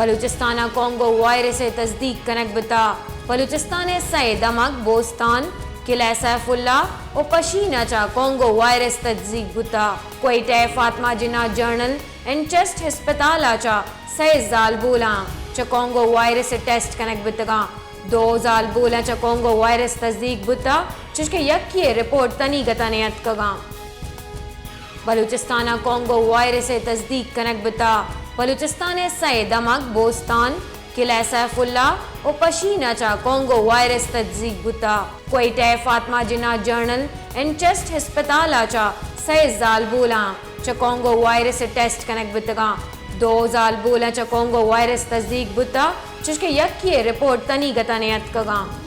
بلوچستان ءَ Congo virus ءِ تصدیق کنگ بوتگ۔ بلوچستان ءِ سئے دمگ بوستان، قلعہ سیف اللہ ءُ پشین ءَ چہ کونگو وائرس تصدیق بوتگ۔ کوئٹہ ءِ فاطمہ جناح جنرل اینڈ چیسٹ ہسپتال ءَ چہ سئے زالبولاں چہ کونگو وائرس ءِ ٹیسٹ کنگ بوتگ اَنت۔ دو زالبولاں چہ کونگو وائرس تصدیق بوتگ، چوشکہ یکے ءِ رپورٹ تنیگت ءَ نیاتکگ اَنت۔ بلوچستان ءَ کونگو وائرس ءِ تصدیق کنگ بوتگ۔ بلوچستان ءِ سئے دمگ بوستان، قلعہ سیف اللہ ءُ پشین ءَ چہ کونگو وائرس تصدیق بوتگ۔ کوئٹہ ءِ فاطمہ جناح جنرل اینڈ چیسٹ ہسپتال ءَ چہ سئے زالبولاں چہ کونگو وائرس ءِ ٹیسٹ کنگ بوتگ اَنت۔ دو زالبولاں چہ کونگو وائرس تصدیق بوتگ، چوشکہ یکے ءِ رپورٹ تنیگت ءَ نیاتکگ اَنت۔